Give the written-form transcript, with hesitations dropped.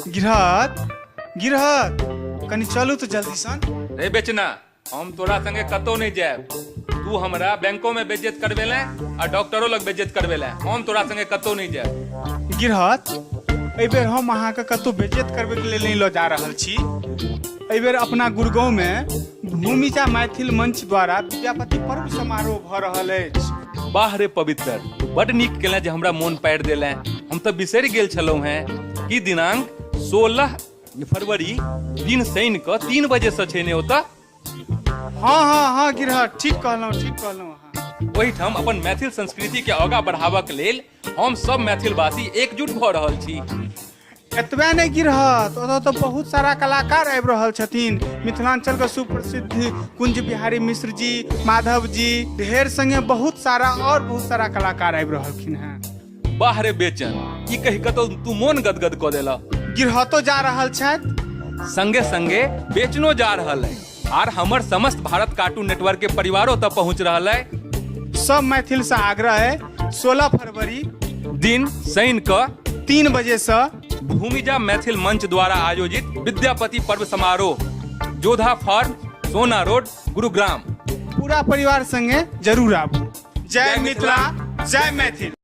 गिरहत, गिरहत, कनि चलू तऽ जल्दी सन। रे बेचना, हम तोरा संगे कतौ नहि जायब। तू हमरा बैंको में बेइज्जत करबेले आ डॉक्टरो लग बेइज्जत करबेले। हम तोरा संगे कतौ नहि जायब। गिरहत, एहि बेर हम अहाँके कतौ बेइज्जत करबैके लेल नहि लऽ जा रहल छी। एहि बेर अपना गुड़गांव में भूमिजा मैथिल मंच द्वारा विद्यापति पर्व समारोह भऽ रहल अछि। वाह रे पवित्र, बड नीक केलें जे हमरा मोन पाड़ि देलें। हम तऽ बिसरि गेल छलहुँ हेँ कि दिनांक 16 फरवरी दिन शनि कऽ 3 बजे से छै ने ओतऽ? हाँ हाँ हाँ गिरहत, ठीक कहलहुँ, ठीक कहलहुँ अहाँ। ओहिठाम अपन मैथिल संस्कृति के आगाँ बढ़ाबक लेल हम सब मैथिलवासी एकजुट भऽ रहल छी। एतबे नहि गिरहत, ओतऽ तऽ बहुत सारा कलाकार आबि रहल छथिन। मिथिलांचल के सुप्रसिद्ध कुंज बिहारी मिश्र जी, माधव जी, ढेर संगे बहुत सारा और बहुत सारा कलाकार आबि रहलखिन हेँ। वाह रे बेचन, ई कहि कऽ तऽ तू मोन गदगद कऽ देलह। गिरहतो जा रहल छथि। संगे संगे बेचनो जा रहल है आर हमर समस्त भारत कार्टून नेटवर्क के परिवारो ओतऽ पहुंच रहल है। सब मैथिल से आग्रह है 16 फरवरी दिन शनि कऽ 3 बजे से भूमिजा मैथिल मंच द्वारा आयोजित विद्यापति पर्व समारोह, जोधा फार्म, सोना रोड, गुरुग्राम। पूरा परिवार संगे जरूर आबू। जय मिथिला, जय मैथिल।